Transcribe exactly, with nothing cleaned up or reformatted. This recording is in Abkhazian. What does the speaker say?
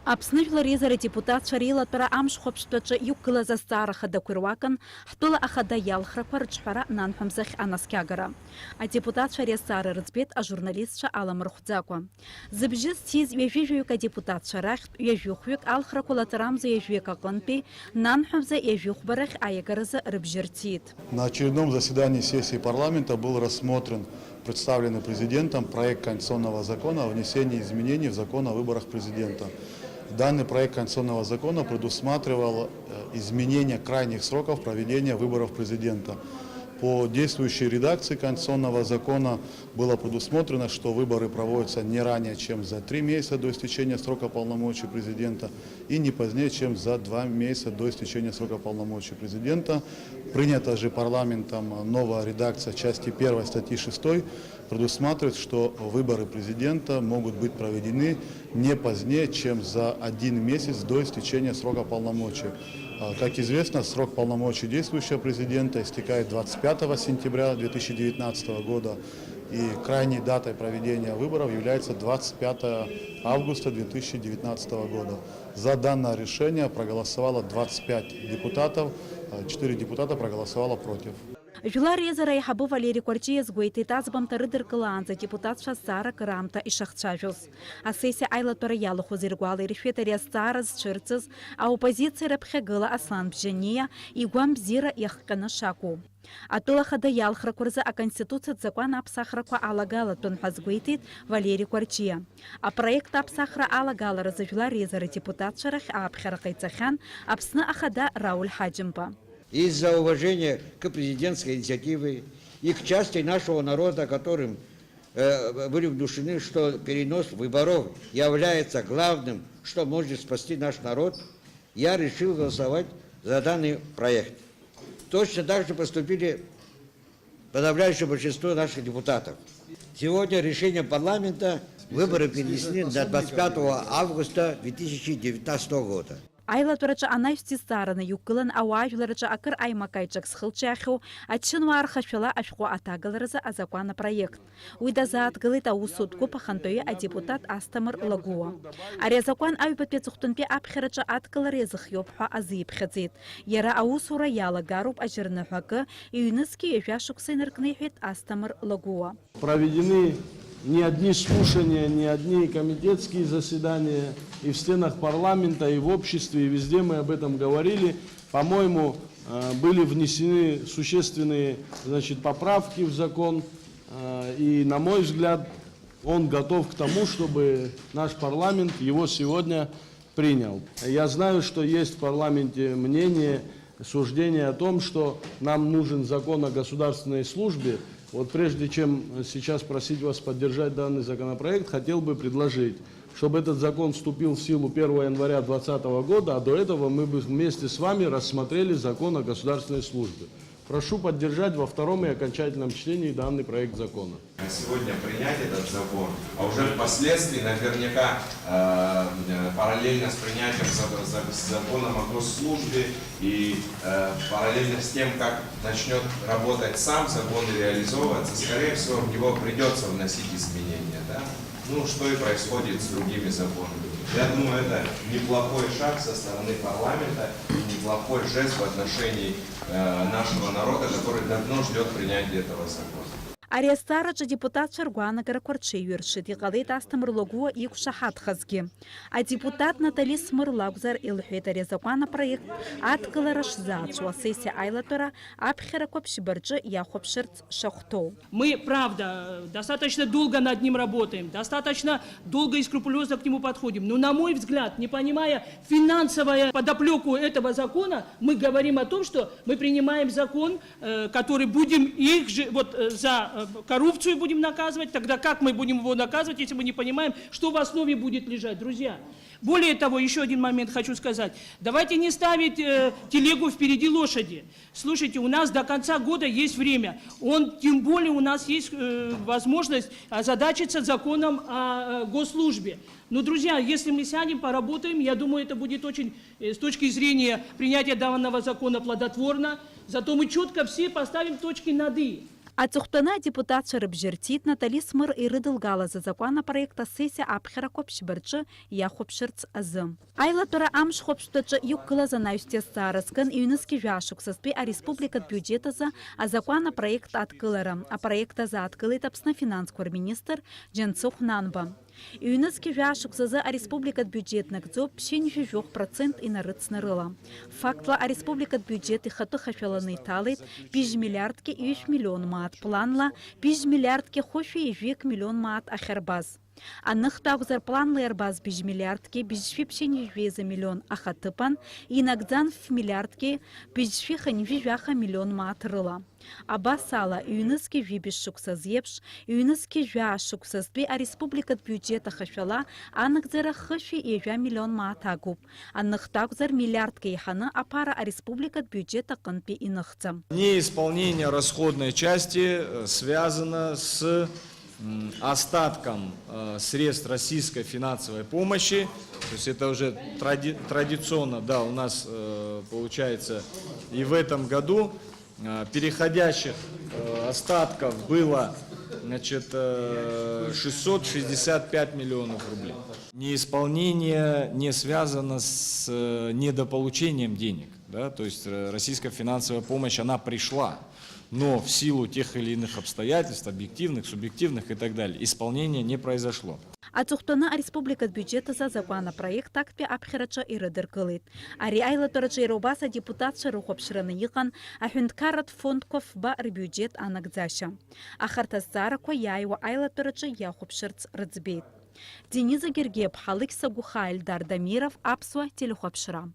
Аԥсны Жәлар Реизара адепутатцәа реилатәара амш хәаԥштәаҿы иқәгылаз азҵаара хадақәа ируакын ҳтәыла ахада иалхрақәа рыҿҳәара нанҳәамзахь анаскьагара. Адепутатцәа ари азҵаара рыӡбеит ажурналистцәа аламырхәӡакәа. Зыбжьы зҭиз ҩажәи жәаҩык адепутатцәа рахьтә ҩажәихәҩык алхрақәа лаҵарамза ҩажәиак аҟынтәи нанҳәамза ҩажәихәба рахь аиагаразы рыбжьы рҭиит. На очередном заседании сессии парламента был рассмотрен представленный президентом проект Конституционного закона о внесении изменений в закон о выборах президента. Данный проект Конституционного закона предусматривал э, изменение крайних сроков проведения выборов президента. По действующей редакции Конституционного закона было предусмотрено, что выборы проводятся не ранее, чем за три месяца до истечения срока полномочий президента и не позднее, чем за два месяца до истечения срока полномочий президента. Принята же парламентом новая редакция части первой статьи шестой предусматривает, что выборы президента могут быть проведены не позднее, чем за один месяц до истечения срока полномочий. А, как известно, срок полномочий действующего президента истекает двадцать пятого сентября две тысячи девятнадцатого года, и крайней датой проведения выборов является двадцать пятое августа две тысячи девятнадцатого года. За данное решение проголосовало двадцать пять депутатов, а, четыре депутата проголосовало против. Жәлар Реизара аиҳабы Валери Кәарҷиа иазгәеиҭеит, аӡбамҭа рыдыркылаанӡа адепутатцәа азҵаара акыраамҭа ишахцәажәоз. Асессиа аилатәара иалахәыз иргәалаиршәеит ари азҵаара зцәырҵыз аоппозициа рыԥхьагыла Аслан Бжьаниа игәамбзиара иахҟьаны шакәу. Атәыла ахада иалхрақәа рзы Аконституциатә закәан аԥсахрақәа алагалатәын ҳәа азгәеиҭеит Валери Кәарҷиа. Апроект аԥсахра алагаларазы Жәлар Реизара адепутатцәа рахь ааԥхьара ҟаиҵахьан Аԥсны Ахада Рауль Ҳаџьымба. Из-за уважения к президентской инициативе и к части нашего народа, которым, э, были внушены, что перенос выборов является главным, что может спасти наш народ, я решил голосовать за данный проект. Точно так же поступили подавляющее большинство наших депутатов. Сегодня решением парламента выборы перенесены на двадцать пятого августа две тысячи девятнадцатого года. Аилатәараҿы анаҩстәи зҵаараны иқәгылан ауаажәларраҿы акыр аимак-аиҿак зхылҿиаахьоу ачынуаа рхашәала ашәҟәы аҭагаларазы азакәан апроект. Уи дазааҭгылеит аусутә гәыԥ ахантәаҩы адепутат Асҭамыр Лагәыуа. Ари азакәан аҩбатәи аҵыхәтәантәи аԥхьараҿы адкылара иазыхиоуп ҳәа азиԥхьаӡеит. Иара аусура иалагароуп ажьырныҳәа акы, иҩнызқьи ҩажәа шықәса инаркны, иҳәеит Асҭамыр Лагәыуа. Проведены не одни слушания, не одни комитетские заседания, и в стенах парламента, и в обществе, и везде мы об этом говорили. По-моему, э, были внесены существенные, значит, поправки в закон, э, и, на мой взгляд, он готов к тому, чтобы наш парламент его сегодня принял. Я знаю, что есть в парламенте мнение, суждение о том, что нам нужен закон о государственной службе. Вот прежде чем сейчас просить вас поддержать данный законопроект, хотел бы предложить, чтобы этот закон вступил в силу первого января двадцатого года, а до этого мы бы вместе с вами рассмотрели закон о государственной службе. Прошу поддержать во втором и окончательном чтении данный проект закона. Сегодня принять этот закон, а уже впоследствии наверняка, э, параллельно с принятием за- за- с законом о госслужбе и, э, параллельно с тем, как начнёт работать сам закон и реализовываться, скорее всего, в него придётся вносить изменения, да? Ну, что и происходит с другими законами. Я думаю, это неплохой шаг со стороны парламента, неплохой жест в отношении, э, нашего народа, который давно ждёт принятия этого закона. Ари азҵаараҿы адепутатцәа ргәаанагарақәа рҽеиҩыршеит, иҟалеит Асҭамыр Лагәыуа иқәшаҳаҭхазгьы. Адепутат Натали Смыр лакәзар илҳәеит ари азакәан апроект адкылара шзаацәоу асессиа аилатәара аԥхьарақәа ԥшьба рҿы иахәаԥшырц шахәҭоу. Мы, правда, достаточно долго над ним работаем, достаточно долго и скрупулёзно к нему подходим. Но, на мой взгляд, не понимая финансовую подоплёку этого закона, мы говорим о том, что мы принимаем закон, э, который будем их же, вот, э, за, э, коррупцию будем наказывать. Тогда как мы будем его наказывать, если мы не понимаем, что в основе будет лежать, друзья? Более того, ещё один момент хочу сказать. Давайте не ставить, э, телегу впереди лошади. Слушайте, у нас до конца года есть время. Он, тем более у нас есть, э, возможность озадачиться законом о, э, госслужбе. Но, друзья, если мы сядем, поработаем, я думаю, это будет очень, э, с точки зрения принятия данного закона плодотворно. Зато мы чётко все поставим точки над «и». Аҵыхәтәаны адепутатцәа рыбжьы рҭиит Натали Смыр ирыдылгалаз азакәан апроект асессиа аԥхьарақәа ԥшьба рҿы иахәаԥшырц азы. Аилатәара амш хәаԥштәаҿы иқәгылаз анаҩстәи азҵаара зган ҩнызқьи жәаа шықәсазтәи ареспубликатә биуџьет азы азакәан апроект адкылара. Апроект азааҭгылеит Аԥсны афинансқәа рминистр Џьансыхә Нанба. Ҩнызқьи жәаа шықәсазы ареспубликатә биуџьет нагӡоуп ԥшьынҩажәи жәохә процент инарыцны рыла. Фактла ареспубликатә биуџьет ихатәы хашәаланы иҭалеит быжь миллиардгьы ҩышә миллион мааҭ, планла быжь миллиардгьы хәышәи ҩажәи миллион мааҭ ахьарбаз. Аныхтә акәзар, планла иарбаз быжь миллиардгьы быжьшәи ԥшьынҩажәи жәеиза миллион ахаҭыԥан, инагӡан ф миллиардгьы быжьшәи хынҩажәи жәаха миллион мааҭ рыла. Абас ала, ҩнызқьи жәибжь шықәсаз еиԥш, ҩнызқьи жәаа шықәсазтәи ареспубликатә биуџьет ахашәала анагӡара хышәи ҩажәа миллион мааҭ агуп. Аныхтә акәзар, миллиардк еиҳаны аԥара ареспубликатә биуџьет аҟынтәи иныхӡам. Неисполнение расходной части, э, связано с, м, остатком, э, средств российской финансовой помощи. То есть это уже тради-, традиционно, да, у нас, э, получается и в этом году, э, переходящих, э, остатков было, значит, э, шестьсот шестьдесят пять миллионов рублей. Неисполнение не связано с, э, недополучением денег, да, то есть, э, российская финансовая помощь, она пришла, но в силу тех или иных обстоятельств, объективных, субъективных и так далее, исполнение не произошло. Аҵыхәтәаны ареспубликатә биуџьет азы азакәан апроект актәи аԥхьараҿы ирыдыркылеит. Ари аилатәараҿы иара убас адепутатцәа рыхәаԥшраны иҟан аҳәынҭқарратә фондқәа фба рбиуџьет анагӡашьа. Ахарҭ азҵаарақәа иааиуа аилатәараҿы иахәаԥшырц рыӡбеит. Дениза Гергиаԥҳа, Алықьса Гәыхаа, Ельдар Дамиров, Аԥсуа телехәаԥшра.